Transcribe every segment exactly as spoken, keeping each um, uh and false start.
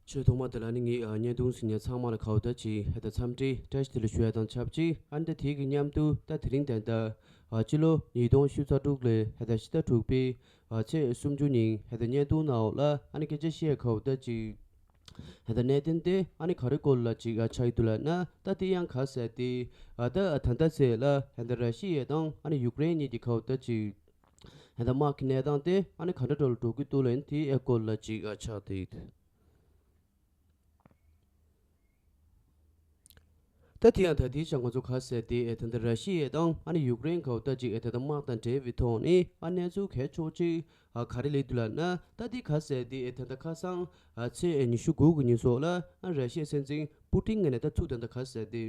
ཆོས་ཐོག་མ་དེ་ལ་ནི་ངས་ཨ་བརྙན་ཐུང་གཟིགས་མཁན་ཚང་མ་ལ་ཁ་བ་ད་ཅིག་ཧེ་ད་འཚམས་འདྲི་བཀྲ་ཤིས་བདེ་ལེགས་ཞུ་ཡ་དང་ཆབས་ཅིག་ཨ་ནི་ད་དེ་གི་མཉམ་དུ་ད་དེ་རིང་ད་ད་ཨ་སྤྱི་ལོ་ཉིས་སྟོང་བཅུ་ཚེག་དྲུག་ལོའི་ཧེ་ད་ཕྱི་ཟླ་དྲུག་པའི་ཨ་ཚེས་སུམ་ཅུ་ཉིན་ཧེ་ད་བརྙན་ཐུང་ནང་འོག་ལ་ཨ་ནི་སྐད་ཆ་བཤད་ཡ་ཁ་བ་ད་ཅིག་ཧེ་ད་གནད་དོན་དེ་ཨ་ནི་ག་རེ་སྐོར་ལ་ཅིག་ཨ་ཆགས་ཀྱི་འདུག་ལབ་ན། ད་དེ་ཡང་ག་ཟེར་དེ་ཨ་ད་ད་ལྟ་ཚེ་ལ་ཧེ་ད་ར་ཤི་ཡ་དང་ཨ་ནི་ཡུཀ་རེན་གཉིས་ཀྱི་ཁ་བ་ད་ཅིག་ཧེ་ད་དམག་གི་གནས་སྟངས་དེ་ཨ་ནི་ག་འདྲ་འདྲ་ལ་འགྲོ་གི་འདུག་ལབ་ཡིན་དེའི་སྐོར་ལ་ཅིག་ཨ་ཆགས་དེ། ད་དེ་ཡང་ད་དེའི་ཆ་ང་ཚོ་ག་ཟེར་དེ་ཨེ་ད་ལྟ་ར་ཤི་ཡ་དང་ཨ་ནི་ཡུཀ་རེན་ག་བ་ད་ཅིག་ཨེ་ད་ལྟ་དམག་དང་འབྲེལ་བའི་ཐོག་ནས་ཨ་གནས་ཚུལ་གལ་ཆེ་ཅིག་ཨ་ག་རེ་སླེབས་འདུག་ལབ་ན། ད་དེ་ག་ཟེར་དེ་ཨེ་ད་ལྟ་ཁ་སང་ཨ་ཚེས་ཨེ་ཉི་ཤུ་དགུ་གི་ཉིན་སོགས་ལ་ཨ་ར་ཤི་ཡའི་སྲིད་འཛིན་པུ་ཏིན་ངོས་ནས་ད་ཚུར་ད་ལྟ་ག་ཟེར་དེ་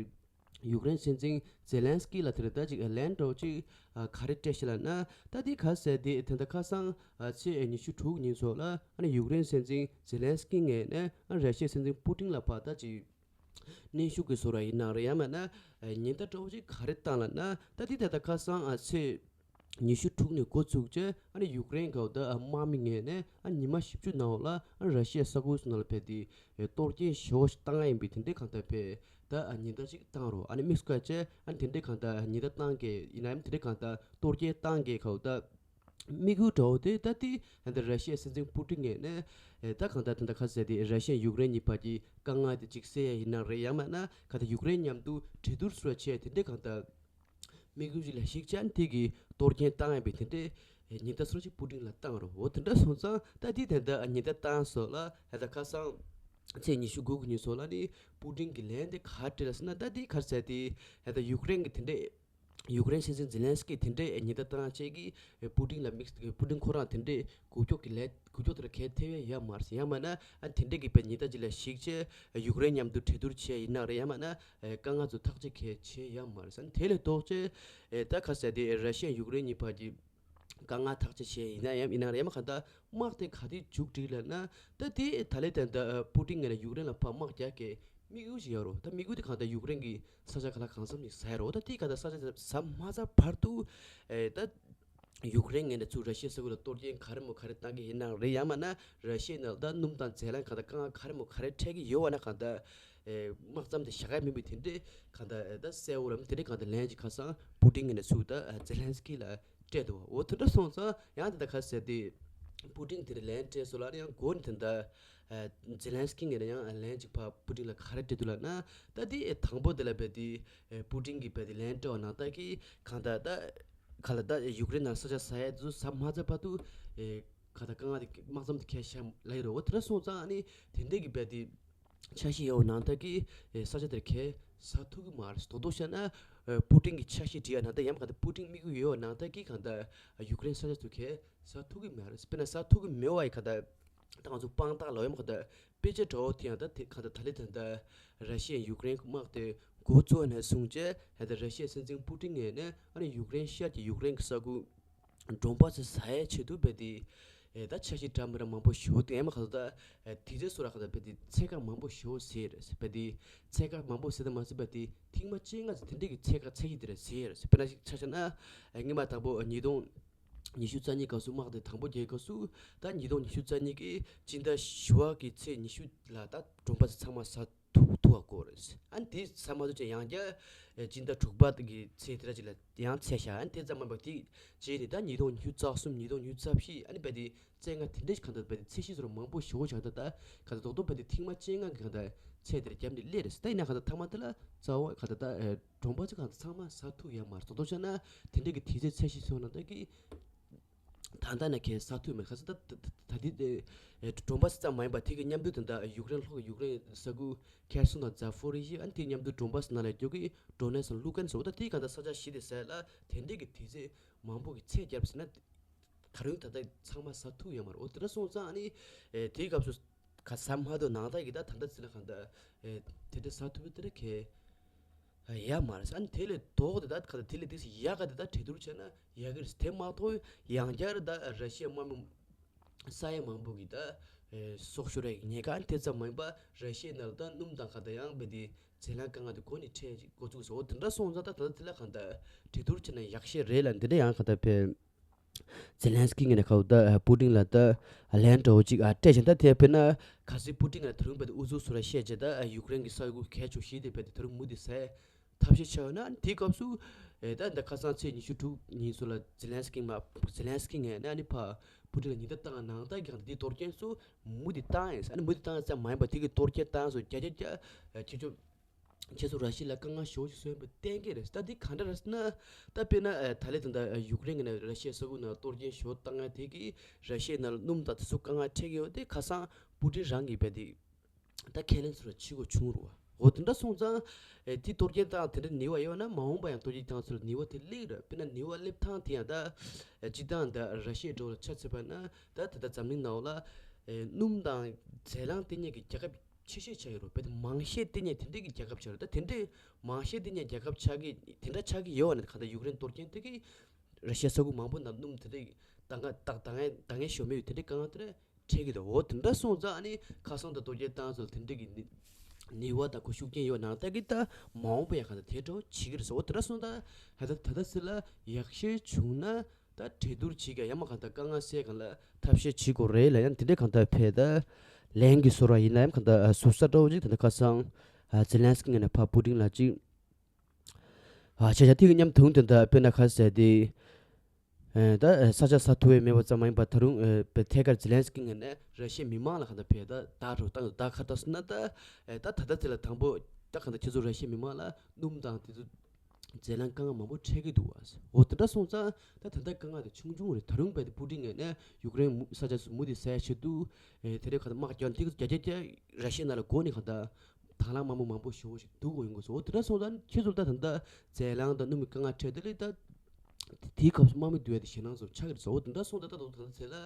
ཡུཀ་རེན་སྲིད་འཛིན་ཛེ་ལན་སི་ཀི་ལ་དེ་རེད་ད་ཅིག་ཨེ་ལན་འདྲ་བོ་ཅིག་ཨ་ག་རེ་སྤྲད་ཤག་ལབ་ན། ད་དེ་ག་ཟེར་དེ་ཨེ་ད་ལྟ་ཁ་སང་ཨ་ཚེས་ཨེ་ཉི་ཤུ་དྲུག་ཉིན་སོགས་ལ་ཨ་ནི་ཡུཀ་རེན་སྲིད་འཛིན་ཛེ་ལན་སི་ཀི་ངོས་ནས་ཨ་ར་ཤི་ཡའི་སྲིད་འཛིན་པུ་ཏིན་ལ་ཕར་ད་ཅིག་གནོན་ཤུགས་ཀྱི་བཟོ་འདྲ་ཡིན་ན་རེད། ཡང་མིན་ན་ཉེན་བརྡ་འདྲ་བོ་ཅིག་ག་རེ་བཏང་ལབ་ན། ད་དེ་ད་ལྟ་ཁ་སང་ཨ་ཚེས་ཉི་ཤུ་དྲུག་ནས་འགོ་བཙུགས་བྱས་ཨ་ནི་ཡུཀ་རེན་ག་བ་ད་ཨ་དམག་མི་ངོས་ནས་ཨ་ཉི་མ་བཞི་བཅུ་ནང་ལ་ཨ་ར་ཤི་ཡའི་ས་ཁུལ་སོགས་ནང་ལ་ཕེབས་ཏེ་གཏོར་སྐྱོན་ཞེ་པོ་ཞིག་བཏང་ཡ་ཡིན་པའི་དེ་འདྲའི་གང་ལྟར་ཕེབས་ད་ཨ་ཉེན་བརྡ་ཅིག་བཏང་རོགས། ཨ་ནི་དམིགས་སུ་བཀར་བྱས་ཨ་ནི་དེ་འདྲའི་གང་ལྟར་ཉེན་བརྡ་བཏང་གི་ཡིན་ན་ཡང་དེ་འདྲའི་གང་ལྟར་གཏོར་སྐྱོན་བཏང་གི་ག་བ་ད། དམིགས་ཡུལ་འདྲ་བོ་དེ་ད་ལྟའི་ད་ལྟ་ར་ཤི་ཡའི་སྲིད་འཛིན་པུ་ཏིན་ངོས་ནས་ཨེ་ད་གང་ལྟར་ད་ལྟ་ག་ཟེར་དེ་ར་ཤི་ཡ་ཡུཀ་རེན་གཉིས་བར་གྱི་དཀའ་ངལ་དེ་ཅིག་སེལ་ཡ་ཡིན་ན་རེད། ཡང་མིན་ན་གང་ལྟར་ཡུཀ་རེན་མཉམ་དུ་གྲོས་བསྡུར་བཟོ་བྱས་དེ་འདྲའི་གང་ལྟར་དམིགས་ཡུལ་ཅིག་ལ་གཞིགས་བྱས་དེ་གི་གཏོར་སྐྱོན་བཏང་ཡ་པའི་དེ་འདྲའི་ཨེ་ཉེན་བརྡ་སོགས་ཅིག་པུ་ཏིན་ལ་བཏང་རོགས། འོ་དེ་འདྲ་སོང་ཙང་ད་ལྟའི་དེ་འདྲ་ཉེན་བརྡ་བཏང་སོགས་ལ་ཧེ་ད་ཁ་སང་ཚེས་ཉི་ཤུ་དགུ་གི་ཉིན་སོགས་ལ་ནི་པུ་ཏིན་གྱི་ལན་དེ་ག་རེ་སྤྲད་ལ་ཟེར་ན། ད་ལྟའི་ག་ཟེར་དེ་ཧེ་ད་ཡུཀ་རེན་གྱི་དེ་འདྲའི་ཡུཀ་རེན་སྲིད་འཛིན་ཛེ་ལན་སི་ཀི་དེ་འདྲའི་ཉེན་བརྡ་བཏང་བྱས་ཀྱི་པུ་ཏིན་ལ་དམིགས། པུ་ཏིན་ཁོ་རང་དེ་འདྲའི་གུ་ཀྱོག་གི་ལས་གུ་ཀྱོག་དེ་འདྲ་གལ་ཐེབས་ཡ་ཡོད་མ་རེད། ཡང་མིན་ན་ཨ་དེ་འདྲའི་གི་པའི་ཉེན་བརྡ་ཅིག་ལ་གཞིགས་བྱས་ཡུཀ་རེན་མཉམ་དུ་གྲོས་བསྡུར་བྱས་ཡིན་ན་རེད། ཡང་མིན་ན་དཀའ་ངལ་ཚོ་ཐག་གཅོད་གལ་ཆེ་ཡོད་མ་རེད་ཟེར། དེ་ལས་ལྡོག་བྱས་ད་ག་ཟེར་དེ་ར་ཤི་ཡ་ཡུཀ་རེན་གཉིས་བར་གྱི་དཀའ་ངལ་ཐག་གཅོད་བྱས་ཡིན་ན་ཡང་ཡིན་ན་རེད། ཡང་མིན་གང་ལྟར་དམག་དེ་ག་དུས་མཇུག་སྒྲིལ་ལབ་ན། ད་དེ་ད་ལས་ད་ད་པུ་ཏིན་ངོས་ནས་ཡུཀ་རེན་ལ་ཕར་དམག་རྒྱག་གི་དམིགས་ཡུལ་ཞིག་ཡོད་རེད། ད་དམིགས་ཡུལ་དེ་གང་ལྟར་ཡུཀ་རེན་གྱི་ས་ཆ་ག་ལ་གང་འཚམ་ཞིག་ཟ་ཡ་རེད། འོ་ད་དེ་གང་ལྟར་ས་ཆ་ཟ་མ་ཚར་བར་དུ་ཨེ་ད་ཡུཀ་རེན་ངོས་ནས་ཚུར་ར་ཤི་ཡའི་ས་ཁུལ་ལ་གཏོར་སྐྱོན་ག་རེ་མོ་ག་རེ་བཏང་གི་ཡིན་ན་རེད། ཡང་མིན་ན་ར་ཤི་ཡའི་ནང་ལ་ད་སྣུམ་དང་རྫས་ལངས་གང་ལྟར་དཀའ་ངལ་ག་རེ་མོ་ག་རེ་འཕྲད་ཀྱི་ཡོད་པ་ན་གང་ལྟར་ཨེ་དམག་མཚམས་དེ་བཞག་ཡ་མིན་པའི་དེ་འདྲའི་གང་ལྟར་ཨེ་ད་གསལ་བོ་རམ་དེ་འདྲའི་གང་ལྟར་ལན་ཅིག་ཁ་སང་པུ་ཏིན་ངོས་ནས་ཚུར་ད་ཨེ་ཛེ་ལན་སི་ཀི་ལ་སྤྲད་འདུག་བ། འོ་དེ་འདྲ་སོང་ཙང་ཡང་དེ་འདྲ་ག་ཟེར་དེ་པུ་ཏིན་དེ་འདྲ་ལན་སྤྲད་སོང་ལ་ཡང་འགོ་ནས་དེ་འདྲ་ཨེ་ཛེ་ལན་སི་ཀི་ངོས་ནས་ཡང་ལན་ཅིག་ཕར་པུ་ཏིན་ལ་ག་རེ་སྤྲད་འདུག་ལབ་ན། ད་དེ་དང་པོ་དེ་ལ་བས་དེ་ཨེ་པུ་ཏིན་གྱིས་བས་དེ་ལན་སྤྲད་པ་ནང་ལྟར་གྱི་གང་ལྟར་ད་ག་ལ་ད་ཡུཀ་རེན་ནང་ས་ཆ་ཟ་ཡ་དེ་ཚོ་ཟ་མ་ཚར་བར་དུ་ཨེ་གང་ལྟར་དཀའ་ངལ་དེ་དམག་མཚམས་དེ་ཁྱེར་བཞག་ལབ་ཡོད་རེད། འོ་དེ་འདྲ་སོང་ཙང་ཨ་ནི་དེ་འདྲས་ཀྱི་བས་དེ་འཆར་གཞི་ཡོད་པ་ནང་ལྟར་གྱི་ཨེ་ས་ཆ་དེར་ཁྱེར་ཟ་ཐུབ་ཀྱི་མ་རེད། རྡོག་རྡོག་བཤད་ན་ཨེ་པུ་ཏིན་གྱི་འཆར་གཞི་བྲིས་ཡ་ནང་ལྟར་ཡང་གང་ལྟར་པུ་ཏིན་དམིགས་ཡུལ་ཡོད་པ་ནང་ལྟར་གྱི་གང་ལྟར་ཡུཀ་རེན་ས་ཆ་དེ་ཁྱེར་ཟ་ཐུབ་ཀྱི་མ་རེད། དཔེར་ན་ཟ་ཐུབ་ཀྱི་མེད་པ་ཡི་གང་ལྟར་ད་ང་ཚོ་དཔང་རྟགས་ལ་ཡོད་མ་གང་ལྟར་དཔེ་ཆ་འདྲ་བོ་དེ་ཡང་ད་དེ་གང་ལྟར་ད་ལི་ད་ལྟ་ར་ཤི་ཡ་ཡུཀ་རེན་དམག་དེ་འགོ་བཙུགས་ནས་བཟུང་བྱས་ད་ལྟ་ར་ཤི་ཡའི་སྲིད་འཛིན་པུ་ཏིན་ངོས་ནས་ཨ་ནི་ཡུཀ་རེན་ཤར་གྱི་ཡུཀ་རེན་གྱི་ས་ཁུལ་ཌོན་པཱ་སི་ཟ་ཡའི་ཆེད་དུ་བས་དེ་ཨེ་ད་འཆར་གཞི་འདྲ་མི་འདྲ་མང་པོ་ཞིག་དེ་ཡང་མ་གང་ལྟར་ཨེ་དེ་ཚོའི་སོ་ར་གང་ལྟར་བས་དེ་ཚད་བཀག་མང་པོ་ཞིག་ཟེར་རེད། བས་དེ་ཚད་བཀག་མང་པོ་ཟེར་དུ་མ་ཟད་བས་དེ་ཐེངས་མ་བཅོ་ལྔ་ཙམ་དེ་འདྲས་ཀྱི་ཚད་བཀག་ཚད་གཞི་དེ་རེད་ཟེར་རེད། དཔེར་ན་ཆ་བཞག་ན་ཨེ་སྔོན་མ་དང་པོ་ཉིས་སྟོང་ཉི་ཤུ་རྩ་གཉིས་སྐབས་སུ་དམག་དེ་དང་པོ་རྒྱག་སྐབས་སུ་ད་ཉིས་སྟོང་ཉི་ཤུ་རྩ་གཉིས་ཀྱི་སྤྱི་ཟླ་བཞི་པ་གི་ཚེས་ཉི་ཤུ་ལ་ད་ཌོན་པཱ་སི་ཚང་མ་ཟ་ཐུབ་ཐུབ་པ་སྐོར་རེད། ཨ་ནི་དེ་ཟ་མ་ཐུབ་ཅིག་ཡང་བསྐྱར་ཨེ་སྤྱི་ཟླ་དྲུག་པ་གི་ཚེས་དེ་འདྲ་ཅིག་ལ་ཡང་ཚད་བཞག་ཨ་ནི་དེ་ཙམ་མིན་པ་དེ་རྗེས་ནས་ད་ཉིས་སྟོང་ཉི་ཤུ་རྩ་གསུམ་ཉིས་སྟོང་ཉི་ཤུ་རྩ་བཞི་ཨ་ནི་བས་དེ་རྩ་ལྔ་དེ་འདྲ་ཞིག་གང་ལྟར་བས་དེ་ཚད་གཞི་སོ་ར་མང་པོ་ཞེ་པོ་ཅིག་ད་ད་གང་ལྟར་རྡོག་རྡོག་བས་དེ་ཐེངས་མ་བཅོ་ལྔ་གི་གང་ལྟར་ཚད་དེར་བརྒྱབ་ནས་སླེབས་རེད། ད་ཡིན་ན་གང་ལྟར་མཐའ་མ་དེ་ལ་རྩ་བ་གང་ལྟར་ད་ཨེ་ཌོན་པཱ་སི་གང་ལྟར་ཚང་མ་ཟ་ཐུབ་ཡོད་མ་རེད། རྡོག་རྡོག་བཤད་ན་དེ་འདྲ་གི་དུས་ཚོད་ཚད་གཞི་སོ་ན་ད་གི་ད་ལྟ་ནས་ཁྱེད་ཟ་ཐུབ་མེད། ག་ས་ད་ད་ད་ད་དེ་ཨེ་ཌོན་པཱ་སི་ཙམ་མ་ཡིན་པ་དེ་གི་མཉམ་དུ་དེ་འདྲ་ཡུཀ་རེན་ལྷོ་གི་ཡུཀ་རེན་ས་ཁུལ་ཁེར་སོང་དང་ཛ་ཕོ་རི་ཞི་ཨ་ནི་དེ་མཉམ་དུ་ཌོན་པཱ་སི་ནང་ལ་འཇོག་གི་ཌོ་ནེ་སི་ལུ་ཀན་སོགས་ད་དེ་གང་ལྟར་ས་ཆ་བཞི་དེ་ཟེར་ལ་དེ་འདྲས་ཀྱི་དུས་ཚོད་མང་པོ་གི་ཚད་བརྒྱབ་ཟེར་ན་ད་རུང་ད་ལྟ་ཚང་མ་ཟ་ཐུབ་ཡོད་མ་རེད། འོ་དེ་འདྲ་སོང་ཙང་ཨ་ནི་ཨེ་དེའི་སྐབས་སུ་ག་ཟ་མ་ཐུབ་ནང་ལྟར་གྱི་ད་ད་ལྟ་ཟེར་ན་གང་ལྟར་ཨེ་དེ་འདྲ་ཟ་ཐུབ་པའི་དེ་འདྲ་གལ་ཡོད་མ་རེད། ཨ་ནི་དེ་ལས་ལྡོག་སྟེ་ད་ག་ད་དེ་ལས་དེ་ཡག་ག་དེ་ད་གྲོས་བསྡུར་བྱས་ན་ཡག་གི་རེད། དེ་མ་གཏོགས་ཡང་བསྐྱར་ད་ར་ཤི་ཡ་དམག་མི་ས་ཡ་མང་པོ་གི་ད་ཨེ་སྲོག་ཤོར་ཡ་གི་ཉེན་ཁ། ཨ་ནི་དེ་ཙམ་མ་ཡིན་པ་ར་ཤི་ཡའི་ནང་ལ་ད་སྣུམ་དང་ག་ད་ཡང་བས་དེ་རྫས་ལངས་དཀའ་ངལ་དེ་འགོ་ནས་འཕྲད་ཅིག་འགོ་བཙུགས་སོང་། འོ་དེ་འདྲ་སོང་ཙང་ད་ད་ལྟ་དེ་ལ་གང་ལྟར་གྲོས་བསྡུར་བྱས་ན་ཡག་ཤོས་རེད་ལ་འདི་འདྲ་ཡང་གང་ལྟར་བས་ ཛེ་ལན་སི་ཀི་ངོས་ནས་ཁ་ད་པུ་ཏིན་ལ་ད་ལན་འདྲ་བོ་ཅིག་ཨ་སྤྲད་བཞིན། ད་དེ་དཔེར་ན་གལ་སྲིད་པུ་ཏིན་ལ་ད་རུང་རྦད་དེ་ཨུ་ཚུགས་ཚུར་བཤད་བྱས། ད་ཡུཀ་རེན་གྱི་ས་ཁུལ་གལ་ཆེ་ཤོས་དེ་རྦད་དེ་ད་རུང་མུ་མཐུད་ཟེར་ཐབས་ཤེས་བྱས་ཡོད་ན། དེའི་སྐབས་སུ་ཨེ་ད་ད་ཁ་སང་ཚེས་ཉི་ཤུ་དྲུག་ཉིན་སུ་ལ་ཛེ་ལན་སི་ཀི་མ་ཛེ་ལན་སི་ཀི་ངོས་ནས་ཨ་ནི་ཕར་པུ་ཏིན་ལ་ཉེན་བརྡ་བཏང་ནང་ལྟར་གྱི་ཁ་ད་དེའི་གཏོར་སྐྱོན་ཚུ་མུ་མཐུད་བཏང་ཡིན། ཨ་ནི་མུ་མཐུད་བཏང་ཙམ་མ་ཡིན་པར་དེ་གི་གཏོར་སྐྱོན་བཏང་ཚུ་བརྒྱ་ཆ་བརྒྱ་ཁྱེད་ཚོ་ཁྱེད་ཚོ་ར་ཤི་ཡ་ལ་དཀའ་ངལ་ཞེ་པོ་ཞིག་བཟོས་པ་གཏན་འཁེལ་རེད། ད་འདི་ག་འདྲ་རེད་ཟེར་ན། ད་དཔེར་ན་ཨ་ད་ལན་ད་ད་ཡུཀ་རེན་གྱི་ནས་ར་ཤི་ཡའི་ས་ཁུལ་ནང་གཏོར་སྐྱོན་ཞེ་པོ་བཏང་ཡ་དེ་གིས་ར་ཤི་ཡའི་ནང་ལ་སྣུམ་དང་དེ་ཚོ་དཀའ་ངལ་འཕྲད་ཀྱི་ཡོད་དེ། ཁ་སང་པུ་ཏིན་རང་གིས་རྦད་དེ་ད་ཁས་ལེན་ཚུར་བྱེད་དགོས་བྱུང་རུང་བ། འོ་དེ་འདྲ་སོང་ཙང་ཨེ་དེ་གཏོར་སྐྱོན་བཏང་དེ་འདྲ་ནུས་པ་ཡོད་ན། མ་འོངས་པ་ཡང་གཏོར་སྐྱོན་བཏང་ཚུལ་ནུས་པ་དེ་སླེབས་རེད། དཔེར་ན་ནུས་པ་སླེབས་སྟངས་དེ་ཡང་ད་ཨེ་སྤྱིར་བཏང་ད་ར་ཤི་ཡའི་འགྲོ་ལ་ཆ་མཚོན་པ་ན། ད་ད་ལྟ་འཛམ་གླིང་ནང་ལ་ཨེ་སྣུམ་དང་རྫས་ལངས་བཏོན་མཁན་གྱི་རྒྱལ་ཁབ་ཆེ་ཤོས་ཆགས་ཡོད་རེད། རྦད་དེ་མང་ཤོས་བཏོན་མཁན་དེ་འདྲས་ཀྱི་རྒྱལ་ཁབ་ཆགས་རེད། ད་དེ་འདྲས་མང་ཤོས་བཏོན་མཁན་རྒྱལ་ཁབ་ཆགས་ཀྱི་དེ་འདྲ་ཆགས་ཀྱི་ཡོད་པ་ན། གང་ལྟར་ཡུཀ་རེན་གཏོར་སྐྱོན་དེ་གིས་ར་ཤི་ཡ་ས་ཁུལ་མང་པོ་ནང་སྣུམ་དེ་འདྲས་ད་ག་ད་ད་ངན་ད་ངན་ཞོ་མེད་དེ་འདྲས་གང་དེ་འདྲས་འཕྲད་ཀྱི་འདུག་འོ་དེ་འདྲ་སོང་ཙང་ཨ་ནི་ཁ་སང་ད་གཏོར་སྐྱོན་བཏང་ཚུལ་དེ་འདྲས་ཀྱི་ནི་ནུས་པ་དང་ཁོ་ཤུགས་རྐྱེན་ཡོད་ནང་ལྟར་གྱི་ད་མ་འོངས་པ་ཡང་གང་ལྟར་དེ་འདྲ་བོ་བྱེད་ཀྱི་རེད་ཟེར། འོ་དེ་འདྲ་སོང་ཙང་ད་ད་ད་ལྟ་ཚེ་ལ་ཡག་ཤོས་བྱུང་ན། ད་གྲོས་བསྡུར་བྱེད་ཀྱང་ཡང་མ་གང་ལྟར་དཀའ་ངལ་སེལ་གང་ལ་ཐབས་ཤེས་བྱེད་དགོས་རེད་ལ། ཡང་དེ་འདྲས་གང་ལྟར་ཕེ་ད་ལན་གྱི་སོར་བ་ཡིན་ན་ཡང་གང་ལྟར་ཟུར་ས་འདྲ་བོ་ཅིག་ད་ལྟ་ཁ་སང་ཛེ་ལན་སི་ཀི་ངོས་ནས་ཕར་པུ་ཏིན་ལ་ཅིག་ཨ་བྱས་བྱས་དེ་གི་མཉམ་དུ་དེ་འདྲ་དཔེར་ན་ཁ་ཟེར་དེ་ད་ས་ཆ་ས་ཐུབ་པའི་མེད་པ་ཙམ་མ་ཡིན་པར་ད་རུང་ཐད་ཀར་ཛེ་ལན་སི་ཀི་ངོས་ནས་ར་ཤི་ཡའི་མི་མང་ལ་གང་ལྟར་ཕེ་ད་ད་རུ་ད་ད་ཁ་ད་སོང་ན་ད་ད་ད་ལྟ་དེ་ལ་དང་པོ་ད་གང་ལྟར་ཁྱེད་ཚོ་ར་ཤི་ཡའི་མི་མང་ལ་སྣུམ་དང་དེ་ཚོ་རྫས་ལངས་དཀའ་ངལ་མང་པོ་འཕྲད་ཀྱི་འདུག་བ། འོ་དེ་འདྲ་སོང་ཙང་ད་ད་ལྟ་དཀའ་ངལ་དེ་ཆུང་ཆུང་རེད། ད་རུང་རྦད་དེ་པུ་ཏིན་ངོས་ནས་ཡུཀ་རེན་མུ་ས་ཆ་སུ་མུ་མཐུད་ཟ་ཡ་ཆེད་དུ་ཨེ་དེ་འདྲས་གང་ལྟར་དམག་རྒྱག་དེ་བརྒྱ་ཆ་བརྒྱ་ར་ཤི་ཡའི་ནང་ལ་འགོ་ནས་གང་ལྟར་དང་བླངས་དམག་མི་མང་པོ་ཞེ་པོ་ཞིག་བསྡུ་དགོས་ཡོང་གི་སོང་། འོ་དེ་འདྲ་སོང་ཙང་ཁྱེད་ཚོ་ད་ད་ལྟ་རྫས་ལངས་དང་སྣུམ་གྱི་དཀའ་ངལ་འཕྲད་དེ་ལས་ད་དེའི་སྐབས་སུ་དམག་མི་བསྡུ་ཡ་དེ་ཞེད་སྣང་ཚོ་ཆགས་ཀྱི་རེད་སོང་། འོ་དེ་འདྲ་སོང་ཙང་ད་ད་ད་ད་ཚེ་ལ་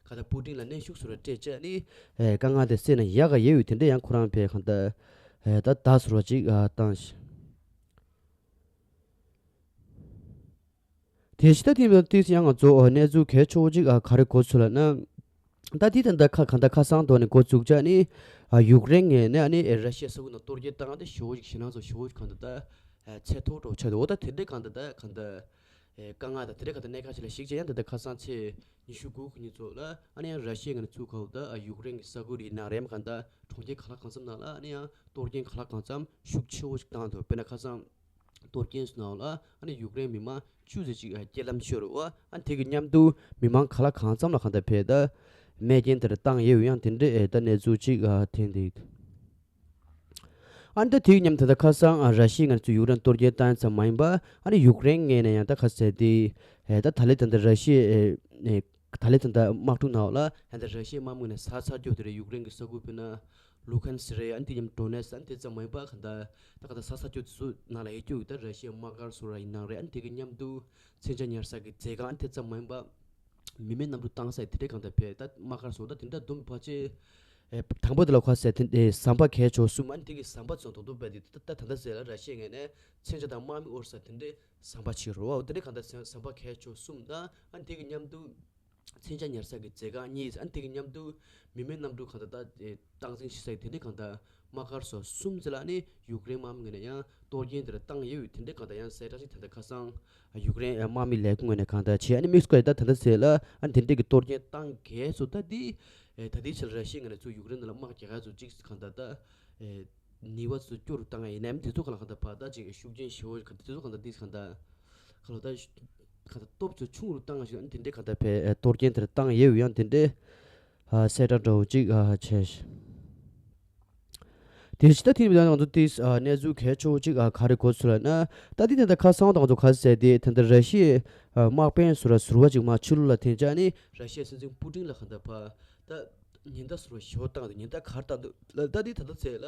གང་ལྟར་པུ་ཏིན་ལ་གནོན་ཤུགས་སུ་ར་སྤྲད་བྱས་ནས་ཨེ་དཀའ་ངལ་དེ་སེལ་ན་ཡག་ག་ཡོད་ཡོད་དེ་འདྲས་ཡང་ཁོ་རང་ཕེ་གང་ལྟར་ཨེ་ད་ད་སོར་བ་ཅིག་ཨ་བཏང་ཞིག་དེ་ཕྱི་ད་ཐེངས་ཏིས་ཡང་ང་ཚོ་གནས་ཚུལ་གལ་ཆེ་བོ་ཅིག་ག་རེ་གོ་ཚུལ་ལ་ན། ད་དེ་ད་ད་ཁ་གང་ད་ཁ་སང་དོ་ནས་འགོ་བཙུགས་བྱས་ནི་ཡུཀ་རེན་ངོས་ནས་ཨ་ནི་ར་ཤི་ཡ་ས་ཁུལ་ནང་གཏོར་རྒོལ་བཏང་དེ་ཞེ་པོ་ཅིག་ཞེད་སྣང་ཚོ་ཞེ་པོ་ཅིག་གང་ད་ད་ཚད་མཐོ་བོ་ཆགས་འདུག་འོ་ད་དེ་འདྲས་གང་ད་ད་གང་ད་དཀའ་ངལ་དང་དེ་འདྲས་གང་ད་གནད་འགག་ཅིག་ལ་གཞིགས་བྱས་ཡང་ད་ད་ཁ་སང་ཚེས་ཉི་ཤུ་དགུ་གི་ཉིན་ཚོ་ལ་ཨ་ནི་ཡང་ར་ཤི་ཡ་ངོས་ནས་ཚུར་གང་ད་ཡུཀ་རེན་གྱི་ས་ཁུལ་རིགས་ནང་རེམ་གང་ད་གྲོང་ཁྱེར་ག་ལ་གང་འཚམ་ནང་ལ་ཨ་ནི་ཡང་གཏོར་རྒོལ་ག་ལ་གང་འཚམ་ཤུགས་ཆེ་བོ་ཞིག་བཏང་འདུག་དཔེར་ན་ཁ་སང་གཏོར་སྐྱོན་སོང་ལ་ཨ་ནི་ཡུཀ་རེན་མི་མང་བཅུ་ཙམ་ཅིག་རྐྱེན་ལམ་ཤོར་བ། ཨ་ནི་དེ་གི་མཉམ་དུ་མི་མང་ག་ལ་གང་འཚམ་ལ་གང་ལྟར་ཕེ་ད་རྨས་སྐྱོན་དེ་འདྲ་བཏང་ཡོད་ཡང་དེ་འདྲའི་ཨེ་ད་གནས་ཚུལ་ཅིག་ཐོན་འདུག་ཨ་ནི་ད་དེ་གི་མཉམ་ད་ལྟ་ཁ་སང་ར་ཤི་ཡ་ངོས་ནས་ཚུར་ཡུཀ་རེན་གཏོར་རྒོལ་བཏང་ཙམ་མ་ཡིན་པ་ཨ་ནི་ཡུཀ་རེན་ངོས་ནས་ཡང་ད་ཁ་ཟེར་དེ་ཨེ་ད་ད་ལེ་ད་ད་ར་ཤི་ཡ་ཨེ་ད་ལེ་ད་ད་དམག་འཁྲུག་ནང་ལ་ཡང་ད་ར་ཤི་ཡའི་དམག་མི་ནས་ས་ཚ་རྒྱུ་དེ་རེད། ཡུཀ་རེན་གྱི་ས་ཁུལ་དཔེར་ན། ལུ་ཁན་སི་རེད། ཨ་ནི་དེ་མཉམ་ཌོ་ནེ་སི་ཨ་ནི་དེ་ཙམ་མ་ཡིན་པ་གང་ལྟར་ད་གང་ལྟར་ས་ས་ཆ་དེ་ཚོ་ནང་ལ་ཡོད་རྒྱུ་ད་ར་ཤི་ཡའི་དམག་སྒར་སོགས་ར་ཡིན་ནང་རེད། ཨ་ནི་དེ་གི་མཉམ་དུ་མཚོན་ཆ་ཉར་ས་གི་རྫས་ཁང་ཨ་ནི་དེ་ཙམ་མ་ཡིན་པ་མི་མེད་གནམ་གྲུ་བཏང་ས་དེ་འདྲས་གང་ལྟར་ཕེ་ད་དམག་སྒར་སོགས་ད་དེ་འདྲ་བསྡོམས་པ་ཕལ་ཆེར་ཨེ་དང་པོ་དེ་ལ་ཁ་ཟེར་དེ་ཨེ་ཟམ་པ་གས་ཆོག་གསུམ། ཨ་ནི་དེ་གི་ཟམ་པ་ཚོ་དོ་དོ་པ་དེ་ད་ད་ད་ལྟ་ཟེར་ལ་ར་ཤི་ཡའི་ངོས་ནས་མཚོན་ཆ་དང་དམག་མི་དབོར་ས་དེ་འདྲས་ཟམ་པ་ཆགས་རེད་བ། དེ་འདྲས་གང་ལྟར་ཟམ་པ་གས་ཆོག་གསུམ་དང་ཨ་ནི་དེ་གི་མཉམ་དུ། མཚོན་ཆ་ཉར་ས་གི་རྫས་ཁང་གཉིས། ཨ་ནི་དེ་གི་མཉམ་དུ་མི་མེད་གནམ་གྲུ་གང་ལྟར་ད་སྟངས་འཛིན་བྱེད་ས་གི་དེ་འདྲའི་གང་ལྟར་དམག་སྒར་སོགས་གསུམ་ཙམ་ལ་ནི་ཡུཀ་རེན་དམག་མི་ངོས་ནས་ཡང་གཏོར་སྐྱོན་དེ་འདྲ་བཏང་ཡོད། དེ་འདྲའི་གང་ལྟར་ཡང་གསལ་བསྒྲགས་ཤིག་ད་ལྟ་ཁ་སང་ཡུཀ་རེན་དམག་མི་ལས་ཁུངས་ངོས་ནས་གང་ལྟར་བྱས། ཨ་ནི་དམིགས་སུ་བཀར་ད་ད་ལྟ་ཟེར་ལ་ཨ་ནི་དེ་འདྲའི་གི་གཏོར་སྐྱོན་བཏང་གས་སུ་ད་འདི་ད་ལྟའི་ཆར་ར་ཤི་ཡའི་ངོས་ནས་ཚུར་ཡུཀ་རེན་ནང་ལ་དམག་རྒྱག་ག་ཚོ་གཅིག་གང་ལྟར་ད། ནུས་པ་ཚོ་སྐྱོ་རུ་བཏང་ཡ་ཡིན་ནའི་དེ་ཚོ་ག་ལ་གང་ལྟར་བར་ཐག་ཅིག་ཤུགས་རྐྱེན་ཞེ་པོ་ག་དེ་ཚོ་གང་ལྟར་ཏིས་གང་ལྟར་ག་ལ་ད་ག་ལ་སྟོབས་ཚོ་ཆུང་རུ་བཏང་ཡ་ཞིག་ཨ་ནི་དེ་འདྲའི་གང་ལྟར་བས་གཏོར་སྐྱོན་དེར་བཏང་ཡོད་ཡང་དེ་འདྲའི་ཨ་གསལ་བསྒྲགས་འདྲ་བོ་ཅིག་ཨ་བྱས། དེ་ཕྱི་ད་ཐེངས་མི་ང་ཚོ་ཏིས་ཨ་གནས་ཚུལ་གལ་ཆེ་བོ་ཅིག་ཨ་ག་རེ་གོ་ཚུལ་ལ་ན། ད་དེ་ད་ལྟ་ཁ་སང་དང་ང་ཚོ་ག་ཟེར་དེ་ད་ལྟ་ར་ཤི་ཡའི་ཨ་དམག་དཔོན་ཟུར་ཟུར་བ་ཅིག་མ་ཕྱི་ལོགས་ལ་འཐེན་བྱས་ནི་ར་ཤི་ཡའི་སྲིད་འཛིན་པུ་ཏིན་ལ་གང་ལྟར་བ་ད། ཉེན་བརྡ་ཟུར་བ་ཞོ་བཏང་འདུག་ཉེན་བརྡ་ག་རེ་བཏང་འདུག་ལ་ད་འདི་ད་ལྟ་ཚེ་ལ་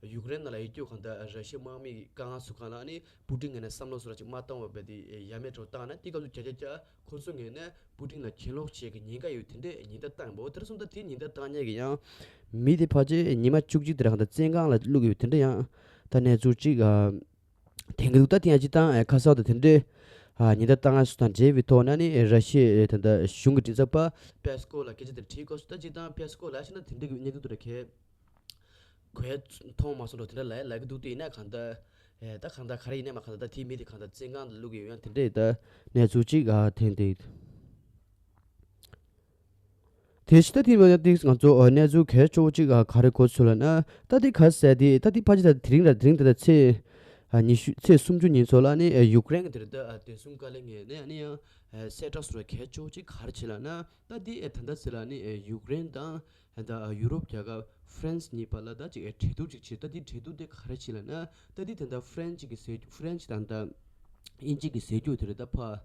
ཡུཀ་རེན་ནང་ལ་ཡོད་རྒྱུ་གང་ལྟར་ར་ཤི་ཡ་དམག་མི་གི་དཀའ་ངལ་སུ་གང་ལ་ནི་པུ་ཏིན་ངོས་ནས་བསམ་བློ་ཟུར་བ་ཅིག་མ་བཏང་བ་བས་དེ་ཡ་མེད་འགྲོ་བཏང་ན་དེ་སྐབས་སུ་བརྒྱ་ཆ་བརྒྱ་ཁོ་ཚོ་ངོས་ནས་པུ་ཏིན་ལ་གྱེན་ལོག་བྱེད་ཀྱི་ཉེན་ཁ་ཡོད་དེ་འདྲས་ཉེན་བརྡ་བཏང་འདུག་དེར་སོང་ད་དེ་ཉེན་བརྡ་བཏང་མཁན་གྱི་ཡང་མི་དེ་ཕལ་ཆེར་ཉི་མ་བཅུ་གཅིག་དེ་རང་ད་བཙོན་ཁང་ལ་བླུགས་ཡོད་དེ་འདྲས་ཡང་ད་གནས་ཚུལ་ཅིག་ཨ། དེང་གི་ལུགས་ད་དེ་ཡང་སྤྱི་བཏང་ཨེ་ཁ་སང་དང་དེ་འདྲའི་ཨ་ཉེན་བརྡ་བཏང་ཡ་སུ་དང་འབྲེལ་བའི་ཐོག་ན་ནི་ཨེ་ར་ཤི་ཡའི་ཨེ་ད་ལྟ་གཞུང་གི་མགྲིན་ཚབ་པ་པེ་སི་ཀོ་ལ་སྐད་ཆ་དེ་དྲིས་སྐབས་སུ་ད་སྤྱི་བཏང་པེ་སི་ཀོ་ལ་ཤི་ན་དེ་འདྲའི་གི་གནས་ཚུལ་དེ་འདྲ་གས་གོས་མཐོང་མ་སོང་འགྲོ་དེ་འདྲ་ལ་ལབ་གི་འདུག་དེ་ཡིན་ན་གང་ལྟར་ཨེ་ད་གང་ལྟར་ག་རེ་ཡིན་ན་མ་གང་ལྟར་ད་དེའི་མི་དེ་གང་ལྟར་བཙོན་ཁང་དུ་བླུག་གི་ཡོད་ཡང་དེ་འདྲའི་ད་གནས་ཚུལ་ཅིག་ཨ་ཐོན་ཏེ། དེ་བཞིན་ད་དེ་ཡང་ཏིག་ང་ཚོ་ཨ་གནས་ཚུལ་གལ་ཆེ་བོ་གཅིག་ཨ་ག་རེ་གོ་ཚུལ་ལབ་ན། ད་དེ་ག་ཟེར་དེ་ད་དེ་ཕལ་ཆེར་ད་དེ་རིང་ར་དེ་རིང་ད་ད་ཚེས་ཨ་ཉི་ཤུ་ཚེས་སུམ་ཅུ་ཉིན་ཚོ་ལ་ནི་ཨ་ཡུཀ་རེན་གྱི་དེ་རེད་ད་ཨ་བདེ་སྲུང་བཀའ་བློན་ངོས་ནས་ཨ་ནི་ཡང་ཨ་གསལ་བསྒྲགས་སུ་ར་གལ་ཆེ་བོ་གཅིག་ག་རེ་བྱས་ལབ་ན། ད་དེ་ཨ་ད་ད་ཚེས་ལ་ནི་ཨ་ཡུཀ་རེན་དང་ད་ཨ་ཡུ་རོབ་རྒྱལ་ཁབ་ཧྥ་རན་སི་གཉིས་བར་ལ་ད་ཅིག་ཨ་གྲོས་བསྡུར་གཅིག་བྱས། ད་དེ་གྲོས་བསྡུར་དེ་ག་རེ་བྱས་ལབ་ན། ད་དེ་ད་ད་ཧྥ་རན་སི་གི་ཟས་ཧྥ་རན་སི་དང་ད་དབྱིན་ཇི་གི་ཟས་རྒྱུ་དེ་རེད་ད་ཕ།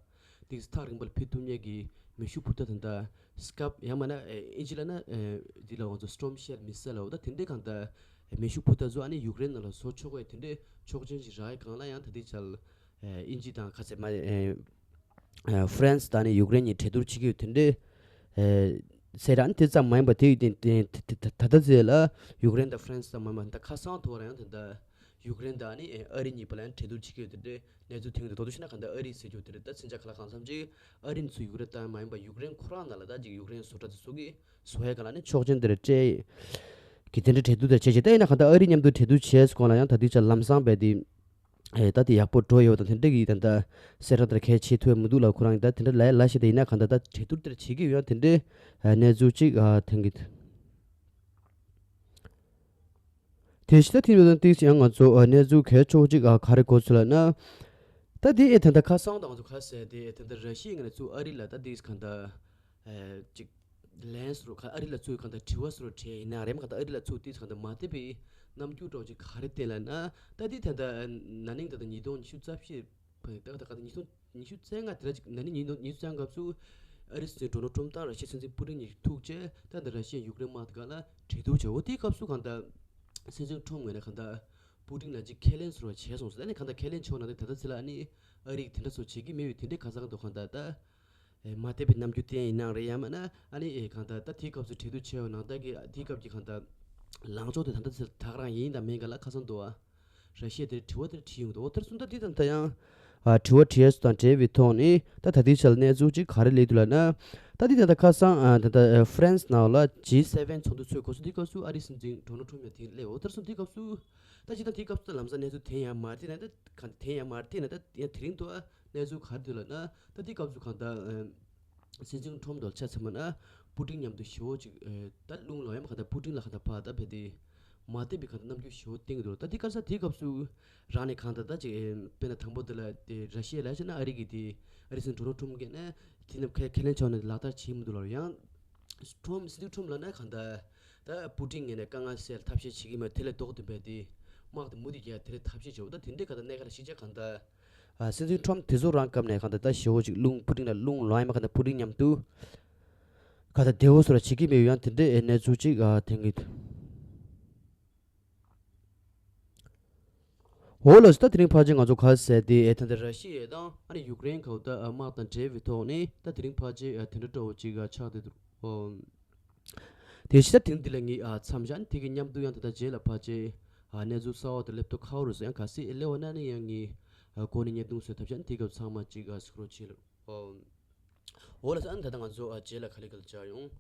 ཏིག་ཐག་རིང་པོ་ལ་ཕེབས་ཐུབ་མཁན་གྱི་མེ་ཤུགས་འཕུར་མདའ་དང་ད་སྐབས་ཡང་མིན་ན་ཨེ་ཨིན་ཇི་ལབ་ན་ཨེ་འདི་ལ་ང་ཚོ་སི་ཊོམ་ཤེལ་མི་སེལ་ལབ་ད་དེ་འདྲའི་གང་ལྟར་མེ་ཤུགས་འཕུར་མདའ་ཚོ་ཨ་ནི་ཡུཀ་རེན་ནང་ལ་བཟོ་ཆོག་གི་དེ་འདྲའི་ཆོག་མཆན་ཞིག་རག་ཡི་སྒང་ལ་ཡང་ད་ལྟའི་ཆར་ཨེ་ཨིན་ཇི་དང་ག་ཚད་མ་ཨེ་ཨེ་ཧྥ་རན་སི་དང་ནི་ཡུཀ་རེན་གཉིས་གྲོས་བསྡུར་བྱེད་ཀྱི་ཡོད་དེ་འདྲའི་ཨེ་ཟེར་ར། ཨ་ནི་དེ་ཙམ་མ་ཡིན་པ་དེ་ཡི་སྟེང་ད་ད་ད་ལྟ་ཚེ་ལ་ཡུཀ་རེན་དང་ཧྥ་རན་སི་ཙམ་མ་ཡིན་པ་ད་ཁ་སང་ཐོག་ར་ཡང་ད་ལྟ་ཡུཀ་རེན་དང་ནི་ཨ་རི་གཉིས་བར་ལ་ཡང་གྲོས་བསྡུར་བྱེད་ཀྱི་ཡོད་དེ་འདྲའི་གནས་ཚུལ་ཐོན་གྱི་འདུག་ད་དུང་ཕྱིན་ན་གང་ལྟར་ཨ་རི་ཟེར་རྒྱུ་དེ་རེད་ད་མཚོན་ཆ་ག་ལ་གང་འཚམ་ཅིག་ཨ་རི་ཚོས་ཡུཀ་རེན་ལ་བཏང་མ་ཡིན་པ་ཡུཀ་རེན་ཁོ་རང་ནང་ལ་ད་ཅིག་ཡུཀ་རེན་བཟོ་གྲྭ་དེ་ཚོ་གིས་བཟོ་ཡ་ག་ལ་ནི་ཆོག་མཆན་དེ་རེད་སྤྲད་གི་དེ་འདྲའི་གྲོས་བསྡུར་དེ་བྱས་བྱས་ད་ཡིན་ན་གང་ལྟར་ཨ་རི་མཉམ་དུ་གྲོས་བསྡུར་བྱས་སོང་ལ་ཡང་ད་དུས་ཆ་ལམ་སང་བས་དེ་ཨེ་ད་དེ་ཡག་པོ་འགྲོ་ཡོད་དང་དེ་འདྲ་གི་ད་ད་གསལ་བསྒྲགས་དེ་གལ་ཆེ་ཐུབ་མི་འདུག་ལ་ཁོ་རང་གི་ད་དེ་འདྲ་ལས་ལ་ཤེས་དེ་ཡིན་ན་གང་ལྟར་ད་གྲོས་བསྡུར་དེ་བྱེད་ཀྱི་ཡོད་ཡང་དེ་འདྲའི་གནས་ཚུལ་གཅིག་ཨ་ཐོན་གི། དེ་བཞིན་ད་དེ་ཡོད་དང་ཏིག་ཡང་ང་ཚོ་ཨ་གནས་ཚུལ་གལ་ཆེ་བོ་གཅིག་ཨ་ག་རེ་གོ་ཚུལ་ལབ་ན། ད་དེ་ཨེ་ད་ད་ཁ་སང་དང་ང་ཚོ་ག་ཟེར་དེ་ཨེ་ད་ད་ར་ཤི་ཡའི་ངོས་ནས་ཚུར་ཨ་རི་ལ་ད་དེ་གང་ལྟར་ཨེ་ཅིག་ལན་སོར་ག་ཨ་རི་ལ་ཚུར་གང་ལྟར་དྲི་བ་སོར་བྲིས་ཡིན་ན་རེམ་གང་ལྟར་ཨ་རི་ལ་ཚུར་དེ་གང་ལྟར་མ་བདེ་བའི་རྣམ་འགྱུར་འདྲ་བོ་ཅིག་ག་རེ་བསྟན་ལབ་ན། ད་དེ་ད་ད་ན་ནིང་ད་ད་ཉིས་སྟོང་ཉི་ཤུ་རྩ་བཞི་ད་ད་ག་ད་ཉིས་སྟོང་ཉི་ཤུ་རྩ་ལྔ་དེ་ལ་ཅིག་ན་ནིང་ཉིས་སྟོང་ཉི་ཤུ་རྩ་ལྔ་སྐབས་སུ་ཨ་རི་སྲིད་འཛིན་ཌོ་ནལ་ཊམ་དང་ར་ཤི་ཡའི་སྲིད་འཛིན་པུ་ཏིན་གཉིས་ཐུག་བྱས་ད་ད་ར་ཤི་ཡ་ཡུཀ་རེན་དམག་དེ་ག་ལ་གྲོས་བསྡུར་བྱས། འོ་དེའི་སྐབས་སུ་གང་ལྟར་སྲིད་འཛིན་ཊམ་ངོས་ནས་གང་ལྟར་པུ་ཏིན་ལ་ཅིག་ཁས་ལེན་ཟེར་བ་བྱས་སོང་ཟེར། ཨ་ནི་གང་ལྟར་ཁས་ལེན་བྱས་ན་དེ་ད་ལྟ་ཚེ་ལ་ཨ་ནི་ཨ་རི་གིས་དེ་འདྲ་ཚོ་བྱེད་ཀྱི་མེད་པའི་དེ་འདྲའི་ག་ས་གང་དུ་གང་ལྟར་ད་ཨེ་མ་བདེ་བའི་རྣམ་འགྱུར་བསྟན་ཡིན་ནའང་རེད། ཡང་མིན་ན་ཨ་ནི་ཨེ་གང་ལྟར་ད་དེའི་སྐབས་སུ་གྲོས་བསྡུར་བྱས་པ་ནང་ལྟར་གྱི་དེའི་སྐབས་ཀྱི་གང་ལྟར་ལངས་ཕྱོགས་དེ་ད་ལྟ་ཚེ་ད་ག་རང་ཡིན་དང་མིན་ག་ལ་ཁ་སང་འདུག་བ། ར་ཤི་ཡ་དེར་དྲི་བ་དེར་དྲིས་ཡོང་འདུག་འོ་དེར་སོང་ད་དེ་དང་ད་ཡང་ཨ་དྲི་བ་དྲིས་ཡས་སུ་དང་འབྲེལ་བའི་ཐོག་ནས་ད་ད་ལྟའི་ཆར་གནས་ཚུལ་ཅིག་ག་རེ་སླེབས་འདུག་ལབ་ན། ད་དེ་ད་ལྟ་ཁ་སང་ཨ་ད་ལྟ་ཨ་ཧྥ་རན་སི་ནང་ལ་ཇི་སེ་ཝེན་ཚོགས་འདུ་ཚོགས་དགོས་སོ་དེའི་སྐབས་སུ་ཨ་རིའི་སྲིད་འཛིན་ཌོ་ནལ་ཊམ་ཡང་དེར་སླེབས། འོ་དེར་སོང་དེའི་སྐབས་སུ་ད་ཅི་ད་དེའི་སྐབས་སུ་ད་ལམ་སང་གནས་ཚུལ་དེ་ཡང་མ་བལྟས་ན་ད་ག་དེ་ཡང་མ་བལྟས་ན་ད་ཡང་དེ་རིང་དུ་ཨ་གནས་ཚུལ་ག་རེ་འདུག་ལབ་ན། ད་དེའི་སྐབས་སུ་གང་ལྟར་ཨ་སྲིད་འཛིན་ཁྲོམ་དུ་ཆ་ཚང་མ་ན་པུ་ཏིན་མཉམ་དུ་ཞི་བོ་ཅིག་ཨེ་ད་རླུང་ལངས་ཡ་མ་གང་ལྟར་པུ་ཏིན་ལ་གང་ལྟར་ཕར་ད་བེད་དེ་མ་བདེ་བའི་གང་ལྟར་རྣམ་འགྱུར་ཞི་བོ་བསྟན་གྱི་འདུག་ད་དེ་ག་ས་དེའི་སྐབས་སུ་རང་ནས་གང་ལྟར་ད་ཅིག་ཨེ་དཔེར་ན་དང་པོ་དེ་ལ་དེ་ར་ཤི་ཡ་ལ་ཆ་ན་ཨ་རི་གི་དེ་ཨ་རི་སྲིད་འཛིན་ཌོ་ནལ་ཁྲོམ་གྱིས་ནས་དེ་རྣམས་ཁས་ཁས་ལེན་བྱས་ནས་ལག་བསྟར་བྱེད་མི་འདུག་ལ། ཡང་ཁྲོམ་སྲིད་འཛིན་ཁྲོམ་ལ་ན་གང་ལྟར་ད་པུ་ཏིན་ངོས་ནས་དཀའ་ངལ་སེལ་ཐབས་ཤེས་བྱེད་ཀྱི་མེད། དེ་ལས་ལྡོག་སྟེ་བེད་དེ་དམག་དེ་མུ་མཐུད་རྒྱག་དེ་ལས་ཐབས་ཤེས་བྱེད་འོ་ད་དེ་འདྲའི་གང་ལྟར་གནད་འགག་ལ་གཞི་བཅའ་གང་ལྟར། ཨ་སྲིད་འཛིན་ཁྲོམ་དེ་ཚོ་རང་སྐབས་ནས་གང་ལྟར་ད་ཞི་བོ་ཅིག་རླུང་པུ་ཏིན་ལ་རླུང་ལངས་ཡ་མ་གང་ལྟར་པུ་ཏིན་མཉམ་དུ་གང་ལྟར་བདེ་བོ་བཟོ་ར་བྱེད་ཀྱི་མེད་ཡང་དེ་འདྲའི་ཨེ་གནས་ཚུལ་ཅིག་ཨ་ཐོན་གྱི་འདུག་འོ་ལགས་སོ། ད་དེ་རིང་ཕལ་ཆེར་ང་ཚོ་ག་ཟེར་དེ་ཨེ་ད་ལྟ་ར་ཤི་ཡ་དང་ཨ་ནི་ཡུཀ་རེན་གང་ལྟར་ཨ་དམག་དང་འབྲེལ་བའི་ཐོག་ནས་ད་དེ་རིང་ཕལ་ཆེར་ཨ་དེ་འདྲ་འདྲ་བོ་ཅིག་ཨ་ཆགས་བསྡད་འདུག་ཨོ། དེ་ཕྱི་ད་དེང་འདི་ལ་ངས་ཨ་མཚམས་བཞག་ནས་དེ་གི་མཉམ་དུ་ཡང་ད་ལྟ་རྗེས་ལ་ཕལ་ཆེར་ཨ་གནས་ཚུལ་གསར་བ་དང་སླེབས་ཐོག་ཁ་བོ་རུ་སོ་ཡང་ག་སྲིད་ཨེ་སླེབས་པ་ན་ནི་ཡང་ངས་ཨ་གོ་ནས་བརྙན་ཐུང་བཟོས་ཐབས་བྱས་ནས་དེ་སྐབས་ཚང་མ་གཅིག་ཨ་གཟིགས་རོགས་བྱེད་ལ། ཨོ། འོ་ལགས་སོ། ཨ་ནི་ད་ལྟ་ང་ཚོ་ཨ་རྗེས་ལ་ག་ལེ་ག་ལེ་བཅར་ཡོང་།